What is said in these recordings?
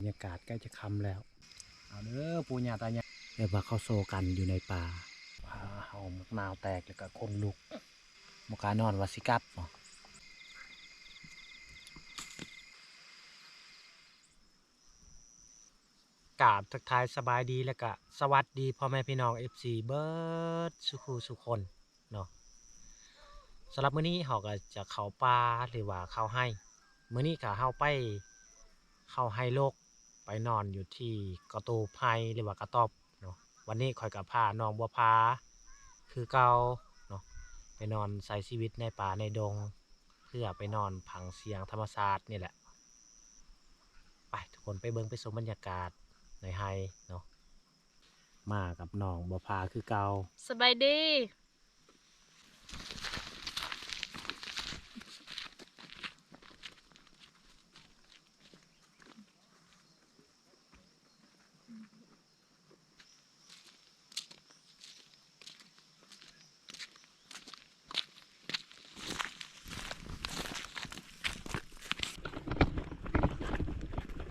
ບັນຍາກາດໃກ້ຈະຄ່ຳແລ້ວ. ເອົາເດີປູ່ຍ່າຕາຍາຍ ແບບວ່າເຂົາໂຊກັນຢູ່ໃນປ່າ. ພາເຮົາໝາກນາວແຕກແລ້ວກະຂົນລຸກ ບໍ່ກ້ານອນວ່າຊິກັບບໍ່. ກາບທັກທາຍສະບາຍດີ ແລະກະສະຫວັດດີພໍ່ແມ່ພີ່ນ້ອງເອັຟຊີເບິດສູ່ຄູ່ສູ່ຄົນເນາະ. ສຳລັບມື້ນີ້ເຮົາກະຈະເຂົ້າປ່າ ຫຼືວ່າເຂົ້າໄຮ່. ມື້ນີ້ກະເຮົາໄປເຂົ້າໄຮ່ລົກ ໄປນອນຢູ່ທີ່ກະຕູບໄຮ່ ຫຼືວ່າກະຕອບເນາະ. ວັນນີ້ຂ້ອຍກະພານ້ອງບົວຜາຄືເກົ່າເນາະ ໄປນອນໃຊ້ຊີວິດໃນປ່າໃນດົງ ເພື່ອໄປນອນຟັງສຽງທຳມະຊາດນີ້ແຫຼະ. ໄປທຸກຄົນໄປເບິ່ງໄປຊົມບັນຍາກາດໃນໄຮ່ເນາະ. ມາກັບນ້ອງບົວຜາຄືເກົ່າ. ສະບາຍດີ.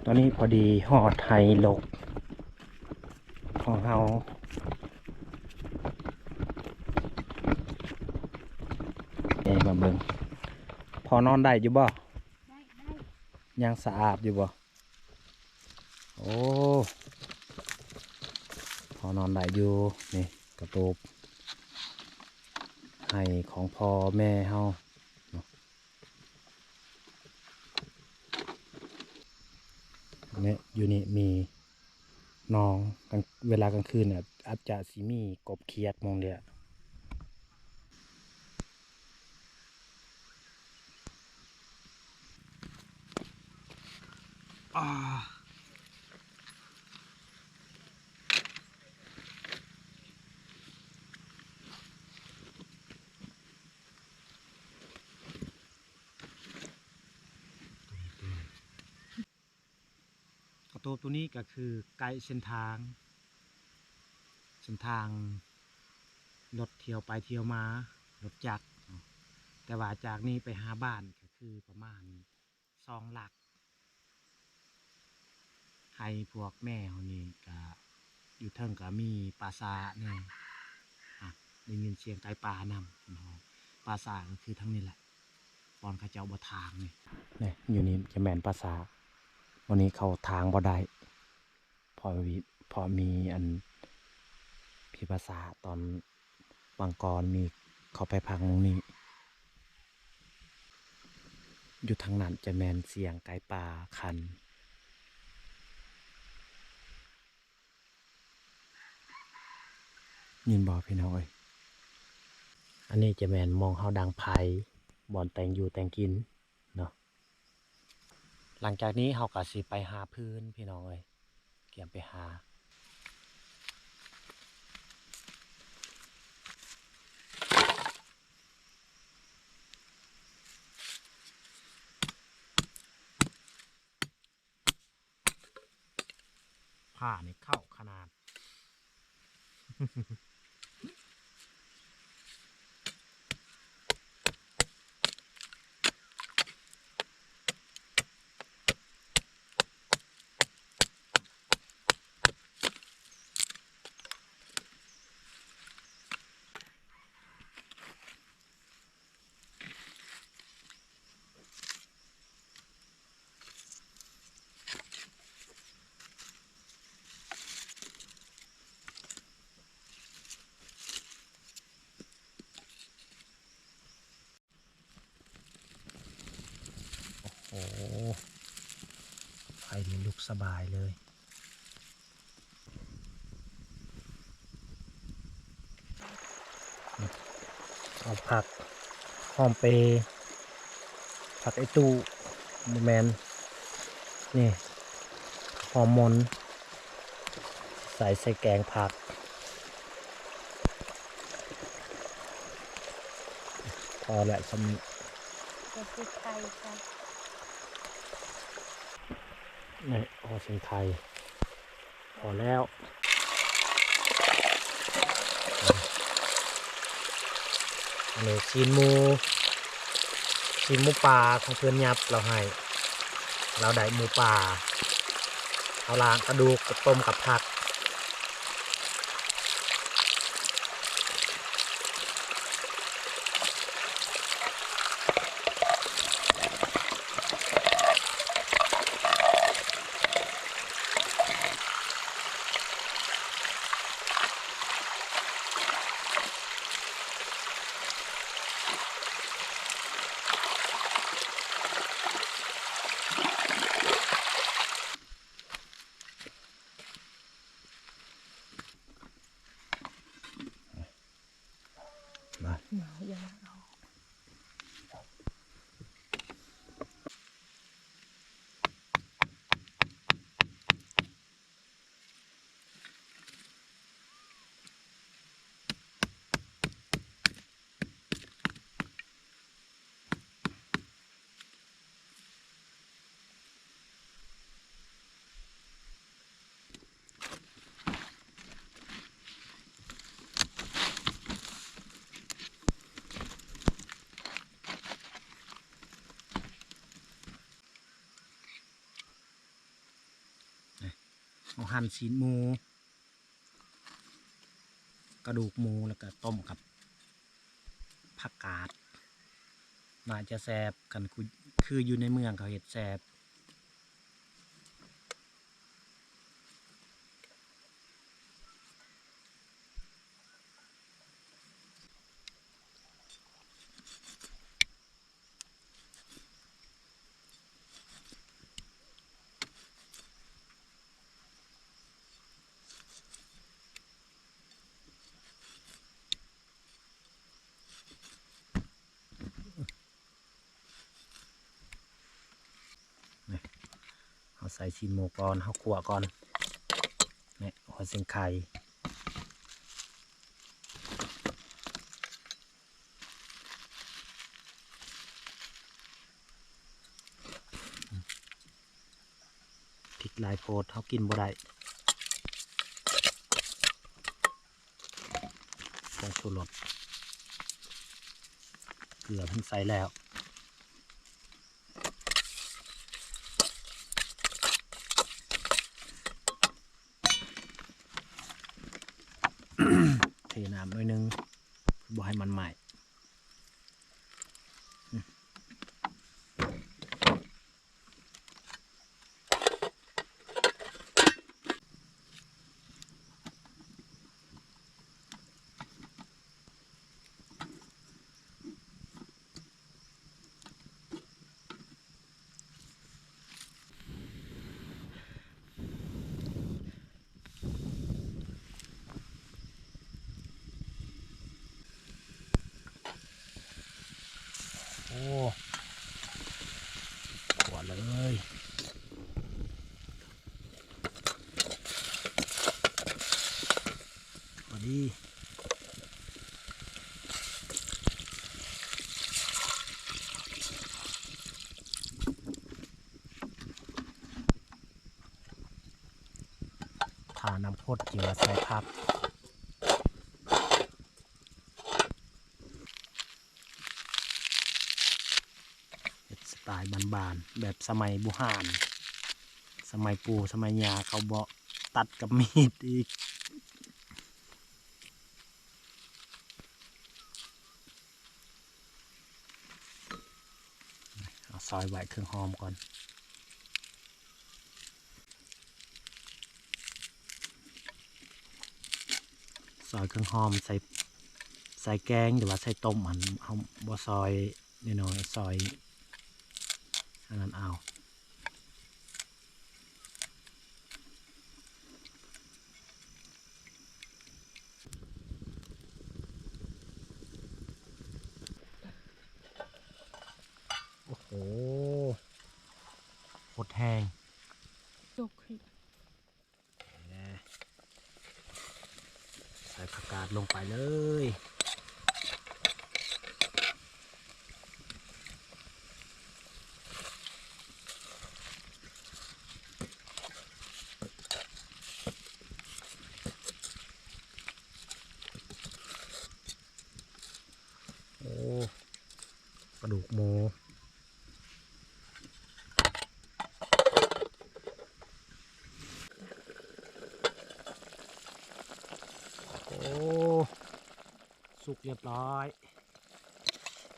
ຕອນນີ້ພໍດີຮອດໄຮ່ລົກຂອງເຮົາ. ເອີ ມາເບິ່ງ ພໍນອນໄດ້ຢູ່ບໍ່? ໄດ້ ໄດ້ ຍັງສະອາດຢູ່ບໍ່? ໂອ້ ພໍນອນໄດ້ຢູ່. ນີ້ກະຕູບໄຮ່ຂອງພໍ່ແມ່ເຮົາເນາະ. ແມ່ນ ຢູ່ນີ້ມີໜອງ ກາງ ເວລາກາງຄືນອາດ ອາດຈະຊິມີກົບຂຽດໝົງເດ. ອາ ກະຕູບໂຕນີ້ກະຄືໃກ້ເສັ້ນທາງ ເສັ້ນທາງລົດທ່ຽວໄປທ່ຽວມາ ລົດຈັກເນາະ. ແຕ່ວ່າຈາກນີ້ໄປຫາບ້ານກະຄືປະມານສອງຫຼັກ. ໄຮ່ພວກແມ່ເຮົານີ້ກະ ຢູ່ເທິງກະມີປ່າຊ້າແດ່ ອາ ໄດ້ຍິນສຽງໄກ່ປ່ານຳ ເພິ່ນຮ້ອງ. ປ່າຊ້າກະຄືທາງນີ້ແຫຼະ ບ່ອນເຂົາເຈົ້າບໍ່ຖາງນີ້. ນີ້ ຢູ່ນີ້ຈະແມ່ນປ່າຊ້າ. ມື້ນີ້ເຂົາຖາງບໍ່ໄດ້ ເພາະມີ ເພາະມີອັນຜີປາຊ້າ ຕອນ ບາງກ່ອນມີເຂົ້າໄປພັກໝ່ອງນີ້. ຢູ່ທາງນັ້ນຈະແມ່ນສຽງໄກ່ປ່າຂັນ. ຍິນບໍ່ພີ່ນ້ອງເອີຍ? ອັນນີ້ຈະແມ່ນໝ່ອງເຮົາດັງໄຟ ບ່ອນແຕ່ງຢູ່ແຕ່ງກິນເນາະ. ຫຼັງຈາກນີ້ເຮົາກະຊິໄປຫາຟືນພີ່ນ້ອງເອີຍ ກຽມໄປຫາ. ຜ້ານີ້ເຂົ້າຂະໜາດ. ໂອ້ໂຫ ໄຟນີ້ລຸກສະບາຍເລີຍ. ເອົາຜັກຫອມເປ ຜັກອີ່ຕູ່ ບໍ່ແມ່ນ ນີ້ ຫອມມົນ ໃສ່ ໃສ່ແກງຜັກ. ພໍແລ້ວສ່ຳນີ້ ເຮັດຄືໄຂ່ຊະ. ນີ້ ພໍຊິງໄຂ່ ພໍແລ້ວ. ອັນນີ້ຊີ້ນໝູ ຊີ້ນໝູປ່າຂອງເພື່ອນຫຍັບລາວໃຫ້ ລາວໄດ້ໝູປ່າ. ເອົາລ້າງກະດູກ ກະຕົ້ມກັບຜັກ. ມາ ເຮົາຫັນຊີ້ນໝູ ກະດູກໝູ ແລ້ວກະຕົ້ມກັບຜັກກາດ ໜ້າຈະແຊບ ຄັນຄື ຄືຢູ່ໃນເມືອງເຂົາເຮັດແຊບ. ນີ້ ເຮົາໃສ່ຊີ້ນໝູກ່ອນ ເຮົາຂົ້ວກ່ອນ. ນີ້ ຫົວຊິງໄຄ ພິກຫຼາຍໂພດ ເຮົາກິນບໍ່ໄດ້. ຜົງຊູລົດ ເກືອເພິ່ນໃສ່ແລ້ວ ເທນ້ຳໜ້ອຍໜຶ່ງ ບໍ່ໃຫ້ມັນໄໝ້. ໂອ້ ຂົ້ວເລີຍ ພໍດີ. ຖ້ານ້ຳຟົດ ຈຶ່ງມາໃສ່ຜັກ ເຮັດສະໄຕລ໌ບ້ານໆ ແບບສະໄໝບູຮານ ສະໄໝປູ່ສະໄໝຍ່າເຂົາບໍ່ຕັດກັບມີດອີກ. ເອົາຊອຍໄວ້ເຄື່ອງຫອມກ່ອນ ຊອຍເຄື່ອງຫອມໃສ່ ໃສ່ແກງ ຫຼືວ່າໃສ່ຕົ້ມຫັ້ນ ເຮົາບໍ່ຊອຍນ້ອຍໆ ຊອຍອັນນັ້ນເອົາ. ໂອ້ໂຫ ຫົດແຮງ ໃສ່ຜັກກາດລົງໄປເລີຍ. ໂອ້ ກະດູກໝູ. ໂ ສຸກຮຽບຮ້ອຍ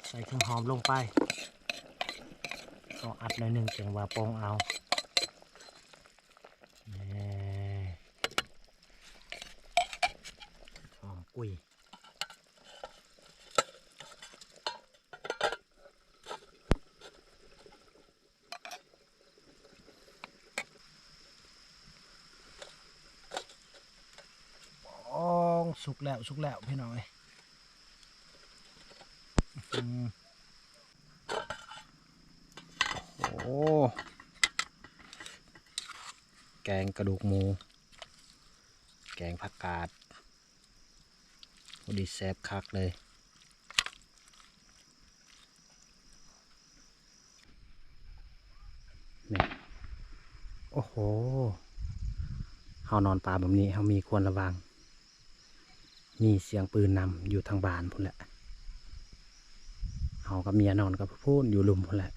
ໃສ່ເຄື່ອງຫອມລົງໄປ ເອົາອັດໜ້ອຍໜຶ່ງ ຈັ່ງວ່າປົ່ງເອົາ ແນ່ ຫອມກຸຍ. ອໍ ສຸກແລ້ວ ສຸກແລ້ວພີ່ນ້ອງເອີຍ ອືມ ໂອ້ ແກງກະດູກໝູ ແກງຜັກກາດ ພໍດີແຊບຄັກເລີຍ ນີ້ ໂອ້ໂຫ ເຮົານອນປ່າແບບນີ້ ເຮົາມີຄວນລະວັງ ມີສຽງປືນນຳຢູ່ທາງບ້ານພຸ້ນແຫຼະ ເຮົາກັບເມຍນອນກັບພຸ້ນ ຢູ່ລຸ່ມພຸ້ນແຫຼະ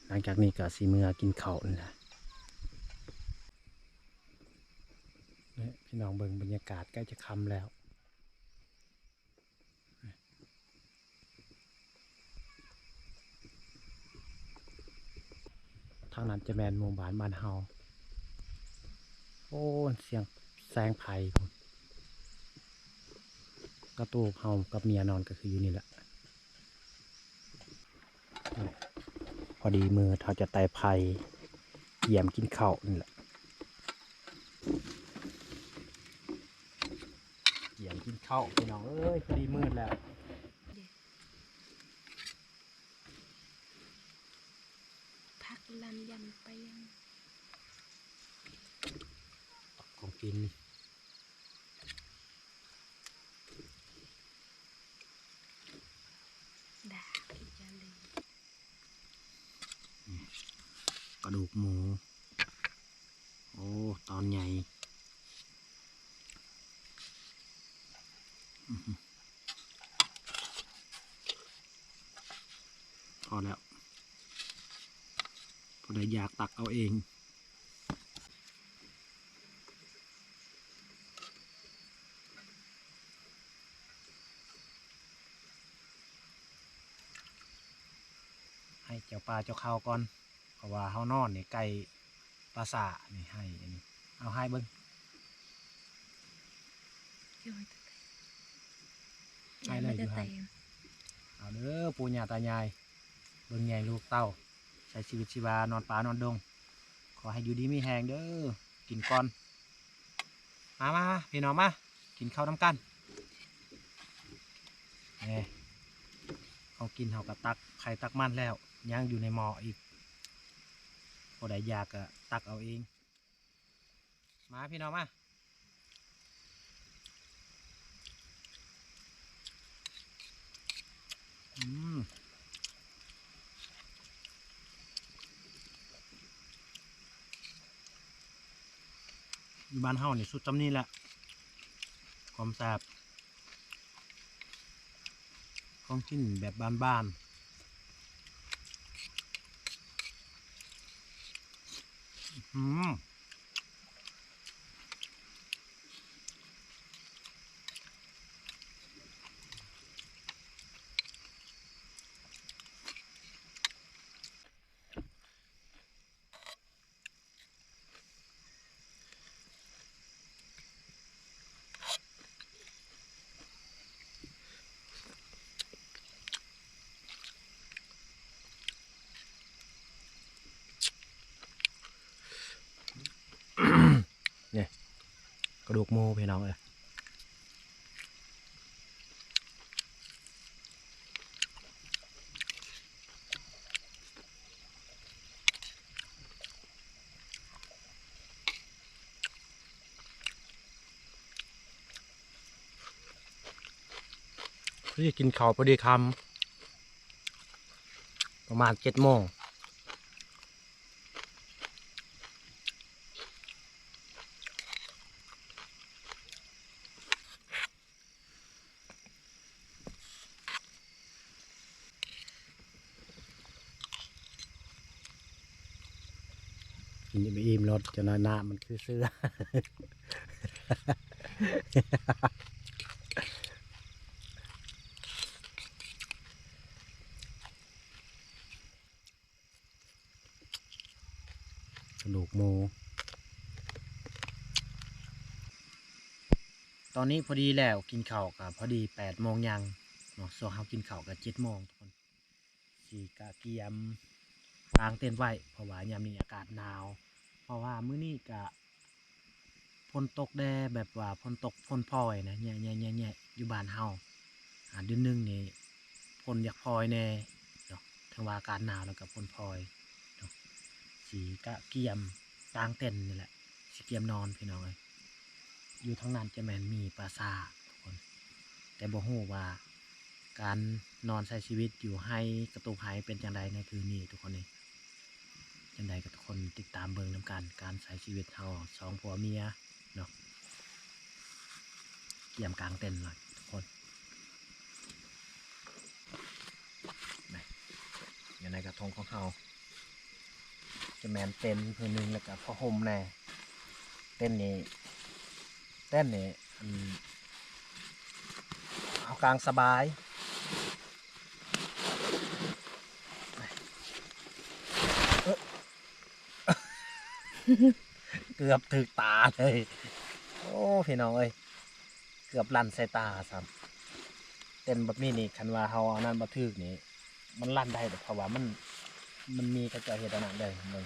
ຫຼັງຈາກນີ້ກໍຊິເມືອກິນເຂົ້ານີ້ແຫຼະ ນີ້ ພີ່ນ້ອງເບິ່ງບັນຍາກາດໃກ້ຈະຄ່ຳແລ້ວ ທາງນັ້ນຈະແມ່ນໝູ່ບ້ານບ້ານເຮົາ ໂອ້ ສຽງແສງໄຟພຸ້ນ ກະໂຕເຮົາກັບເມຍນອນກໍຄືຢູ່ນີ້ແຫຼະ. ພໍດີມື້ເຮົາຈະໄຕ່ໄຜ່ ຢ້ຽມກິນເຂົ້ານີ້ແຫຼະ ຢ້ຽມກິນເຂົ້າພີ່ນ້ອງເອີຍ ພໍດີມືດແລ້ວ ຜັກລັນຍັນໄປຍັງ ຂອງກິນ. ດາ ກະດູກໝູ ໂອ້ ຕອນໃຫຍ່ ພໍແລ້ວ ຜູ້ໃດຢາກຕັກເອົາເອງ. ໃຫ້ເຈົ້າປ່າເຈົ້າເຂົາກ່ອນ ເພາະວ່າເຮົານອນນີ້ໃກ້ປ່າຊ້ານີ້ ໄຮ່ອັນນີ້ ເອົາໄຮ່ເບິ່ງ ໄຮ່ເລີຍຢູ່ຫັ້ນ ເອົາເດີ ປູ່ຍ່າຕາຍາຍ ເບິ່ງແຍງລູກເຕົ້າ ໃຊ້ຊີວິດຊີວາ ນອນປ່ານອນດົງ ຂໍໃຫ້ຢູ່ດີມີແຮງເດີ ກິນກ່ອນ ມາ ມາ ມາ ພີ່ນ້ອງມາ ກິນເຂົ້ານຳກັນ ແນ່ ເຮົາກິນເຮົາກໍຕັກໃຜຕັກມັນແລ້ວ ຍັງຢູ່ໃນໝໍ້ອີກ ຜູ້ໃດຢາກກໍຕັກເອົາເອງ ມາ ພີ່ນ້ອງມາ. ອືມ ຢູ່ບ້ານເຮົານີ້ສຸດສ່ຳນີ້ແຫຼະ ຄວາມແຊບ ຂອງກິນແບບບ້ານໆ ອືມ. ນີ້ ກະດູກໝູພີ່ນ້ອງເອີຍ. ພໍດີກິນເຂົ້າພໍດີຄ່ຳ ປະມານເຈັດໂມງ. ກິນອີ່ມໆ ໂລດ ຈັ່ງໜ້ອຍນ້ຳມັນຄືເສືອ. ກະດູກໝູ. ຕອນນີ້ພໍດີແລ້ວ ກິນເຂົ້າກະພໍດີແປດໂມງຍ່າງເນາະ, ຊ່ວງເຮົາກິນເຂົ້າກະເຈັດໂມງທຸກຄົນ. ຊິກະກຽມກາງເຕັນໄວ້ ເພາະວ່າຍາມນີ້ອາກາດໜາວ, ເພາະວ່າມື້ນີ້ກະຝົນຕົກແດ່ ແບບວ່າຝົນຕົກຝົນພອຍນະ ແຍະໆໆໆ ຢູ່ບ້ານເຮົາ ອາ ເດືອນໜຶ່ງນີ້ຝົນຢາກພອຍແດ່ເນາະ, ເຖິງວ່າອາກາດໜາວແລ້ວກະຝົນພອຍເນາະ. ຊິກະກຽມກາງເຕັນນີ້ແຫຼະ ຊິກຽມນອນພີ່ນ້ອງເອີຍ. ຢູ່ທາງນັ້ນຈະແມ່ນມີປ່າຊ້າທຸກຄົນ, ແຕ່ບໍ່ຮູ້ວ່າການນອນໃຊ້ຊີວິດຢູ່ໄຮ່ກະຕູບໄຮ່ເປັນຈັ່ງໃດໃນຄືນນີ້ທຸກຄົນເອີຍ. ຈັ່ງໃດກໍທຸກຄົນຕິດຕາມເບິ່ງນຳກັນ ການໃຊ້ຊີວິດເຮົາສອງຜົວເມຍເນາະ. ກຽມກາງເຕັນລະທຸກຄົນ. ນີ້ ຢູ່ໃນກະທົງຂອງເຮົາ ຈະແມ່ນເຕັນຜືນໜຶ່ງ ແລ້ວກະຜ້າຫົ່ມແດ່. ເຕັນນີ້ ເຕັນນີ້ ອັນ ເຮົາກາງສະບາຍ. ເອີ ເກືອບຖືກຕາເລີຍ. ໂອ້ ພີ່ນ້ອງເອີຍ ເກືອບລັນໃສ່ຕາຊ້ຳ. ເຕັນແບບນີ້ນີ້ ຄັນວ່າເຮົາເອົານັ້ນບໍ່ຖືກນີ້ ມັນລັນໄດ້ເດ້ ເພາະວ່າມັນ ມັນມີເຂົາເຈົ້າເຮັດອັນນັ້ນເດ້ ເບິ່ງ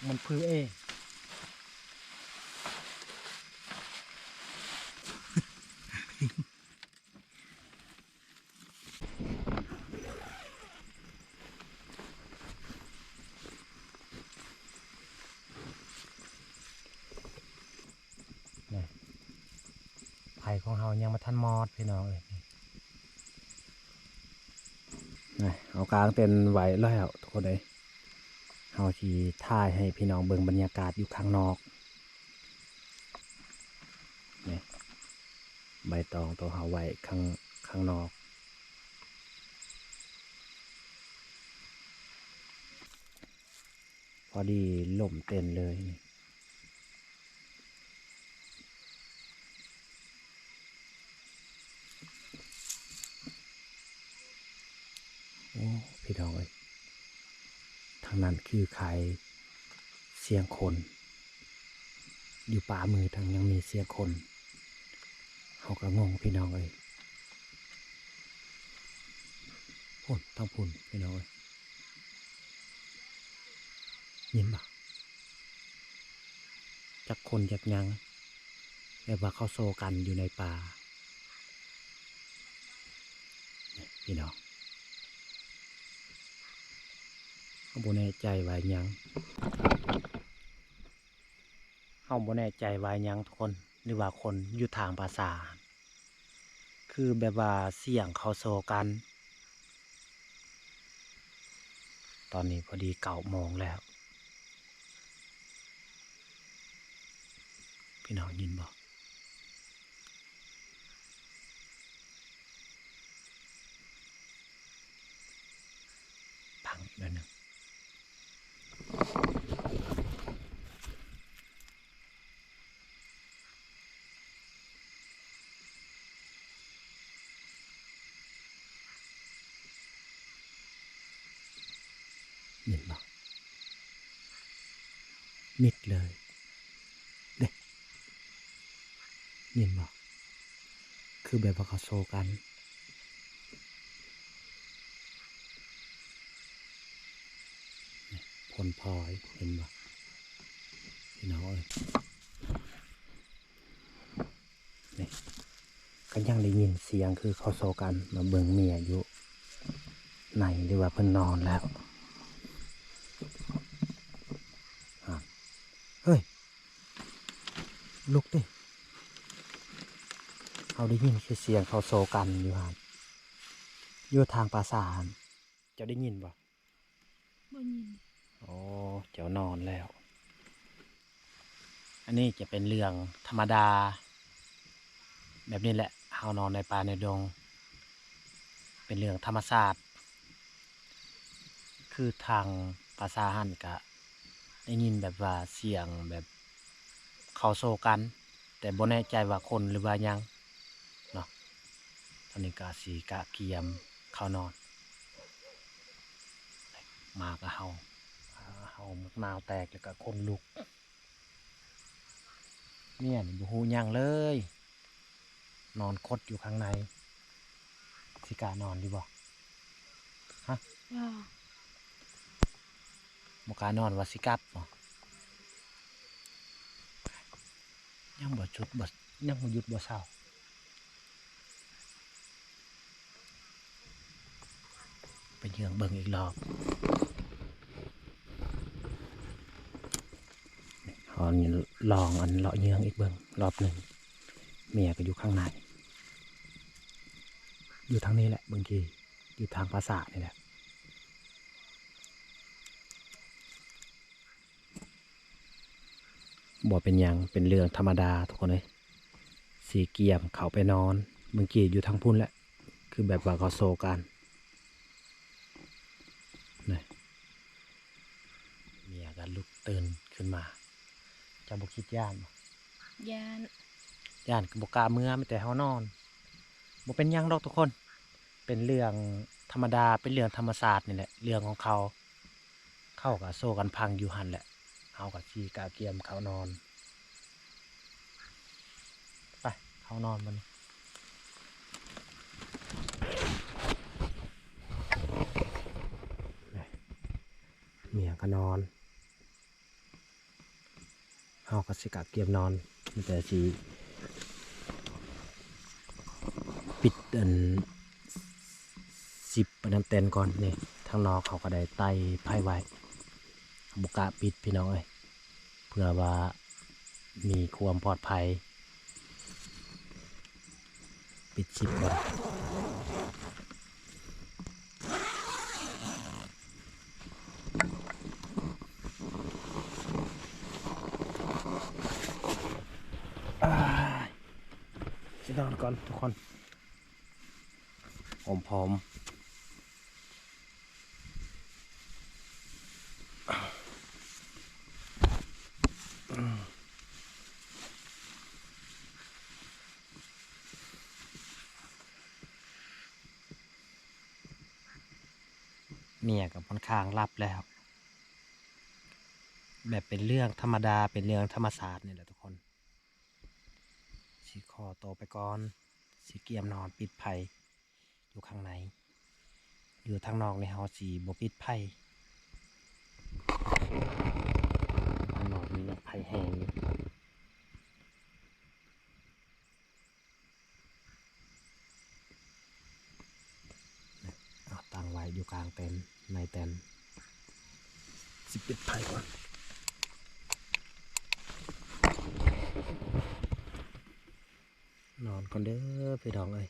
ມັນຜືເອງ. ນີ້ ໄຟຂອງເຮົາຍັງບໍ່ທັນມອດພີ່ນ້ອງເອີຍ. ນີ້ ເຮົາກາງເຕັນໄວ້ແລ້ວທຸກຄົນເອີຍ, ເຮົາຊິຖ່າຍໃຫ້ພີ່ນ້ອງເບິ່ງບັນຍາກາດຢູ່ຂ້າງນອກ. ນີ້ ໃບຕອງໂຕເຮົາໄວ້ຂ້າງ ຂ້າງນອກ ພໍດີລົມເຕັນເລີຍ. ໂອ້ ພີ່ນ້ອງເອີຍ ທາງນັ້ນຄືຄ້າຍສຽງຄົນ, ຢູ່ປ່າມືທາງຍັງມີສຽງຄົນ. ເຮົາກໍງົງພີ່ນ້ອງເອີຍ. ພຸ້ນ ທາງພຸ້ນພີ່ນ້ອງເອີຍ ຍິນບໍ່? ຈັກຄົນຈັກຫຍັງ ແບບວ່າເຂົາໂຊກັນຢູ່ໃນປ່າ ພີ່ນ້ອງ. ເຮົາບໍ່ແນ່ໃຈວ່າຫຍັງ ເຮົາບໍ່ແນ່ໃຈວ່າຫຍັງທຸກຄົນ ຫຼືວ່າຄົນຢູ່ທາງປ່າຊ້າ ຄືແບບວ່າສຽງເຂົາໂຊກັນ. ຕອນນີ້ພໍດີເກົ້າໂມງແລ້ວ ພີ່ນ້ອງຍິນບໍ່? ພັງອີກໜ້ອຍໜຶ່ງ. ຍິນບໍ່? ມິດເລີຍເດ້ ຍິນບໍ່? ຄືແບບວ່າເຂົາໂຊກັນ ຜົນພອຍ ເຫັນບໍ່ ພີ່ນ້ອງເອີຍ? ນີ້ ກໍຍັງໄດ້ຍິນສຽງຄືເຂົາໂຊກັນ. ມາເບິ່ງເມຍຢູ່ໃນ ຫຼືວ່າເພິ່ນນອນແລ້ວ. ເຮີ້ຍ ລຸກຕິ ເຮົາໄດ້ຍິນຄືສຽງເຂົາໂຊກັນຢູ່ຫັ້ນ ຢູ່ທາງປ່າຊ້າຫັ້ນ. ເຈົ້າໄດ້ຍິນບໍ່? ບໍ່ຍິນ. ໂອ້ ເຈົ້ານອນແລ້ວ. ອັນນີ້ຈະເປັນເລື່ອງທຳມະດາແບບນີ້ແຫຼະ, ເຮົານອນໃນປ່າໃນດົງ ເປັນເລື່ອງທຳມະຊາດ. ຄືທາງປ່າຊ້າຫັ້ນກະໄດ້ຍິນແບບວ່າສຽງແບບເຂົາໂຊກັນ ແຕ່ບໍ່ແນ່ໃຈວ່າຄົນຫຼືວ່າຫຍັງເນາະ. ຕອນນີ້ກະຊິກະກຽມເຂົ້ານອນ ມາກະເຫົ່າ. ໝາກນາວແຕກແລ້ວກໍຂົນລຸກ. ເມຍນີ້ບໍ່ຮູ້ຫຍັງເລີຍ ນອນຄົດຢູ່ຂ້າງໃນ. ຊິກ້ານອນຢູ່ບໍ່? ຮະ? ບໍ່. ບໍ່ກ້ານອນ ວ່າຊິກັບບໍ່? ຍັງບໍ່ຊຸດບໍ່ ຍັງບໍ່ຢຸດບໍ່ເຊົາ. ໄປເຍືອງເບິ່ງອີກລອບ. ເຮົາລອງອັນເລາະເຍືອງອີກເບິ່ງລອບໜຶ່ງ. ເມຍກໍຢູ່ຂ້າງໃນ ຢູ່ທາງນີ້ແຫຼະ ເບິ່ງກີ ຢູ່ທາງປາສາດນີ້ແຫຼະ. ບໍ່ເປັນຫຍັງ ເປັນເລື່ອງທຳມະດາທຸກຄົນເອີຍ. ຊິກຽມເຂົ້າໄປນອນ ເມື່ອກີ້ຢູ່ທາງພຸ້ນແຫຼະ ຄືແບບວ່າເຂົາໂຊກັນນະ. ເມຍກໍລຸກຕື່ນຂຶ້ນມາ. ເຈົ້າບໍ່ຄິດຢ້ານບໍ່? ຢ້ານ. ຢ້ານກໍບໍ່ກ້າເມືອ ມີແຕ່ເຮົານອນ. ບໍ່ເປັນຫຍັງດອກທຸກຄົນ ເປັນເລື່ອງທຳມະດາ ເປັນເລື່ອງທຳມະຊາດນີ້ແຫຼະ ເລື່ອງຂອງເຂົາ. ເຂົາກໍໂຊກັນພັງຢູ່ຫັ້ນແຫຼະ ເຮົາກໍຊິກະກຽມເຂົ້ານອນ. ໄປ ເຂົ້ານອນບັດນີ້. ເມຍກໍນອນ ເຮົາກໍຊິກະກຽມນອນ ມີແຕ່ຊິປິດອັນຊິບອັນນັ້ນແຕ່ນກ່ອນ. ນີ້ ທາງນອກເຮົາກໍໄດ້ໄຕ້ໄຟໄວ້ ບໍ່ກະປິດພີ່ນ້ອງເອີຍ ເພື່ອວ່າມີຄວາມປອດໄພ. ປິດຊິບກ່ອນ. ອ່າ ຊິນອນກ່ອນທຸກຄົນ ໂຮມພ້ອມ. ເມຍກໍຄ່ອນຂ້າງຫຼັບແລ້ວ ແບບເປັນເລື່ອງທຳມະດາ ເປັນເລື່ອງທຳມະຊາດນີ້ແຫຼະທຸກຄົນ. ຊິຂໍໂຕໄປກ່ອນ ຊິກຽມນອນ ປິດໄຟຢູ່ຂ້າງໃນ. ຢູ່ທາງນອກນີ້ເຮົາຊິບໍ່ປິດໄຟ ທາງນອກມີໄຟແຮງຢູ່. ເອົາຕັ້ງໄວ້ຢູ່ກາງເຕັນ ໃນເຕັນ ຊິປິດໄຟກ່ອນ. ນອນກ່ອນເດີພີ່ນ້ອງເອີຍ.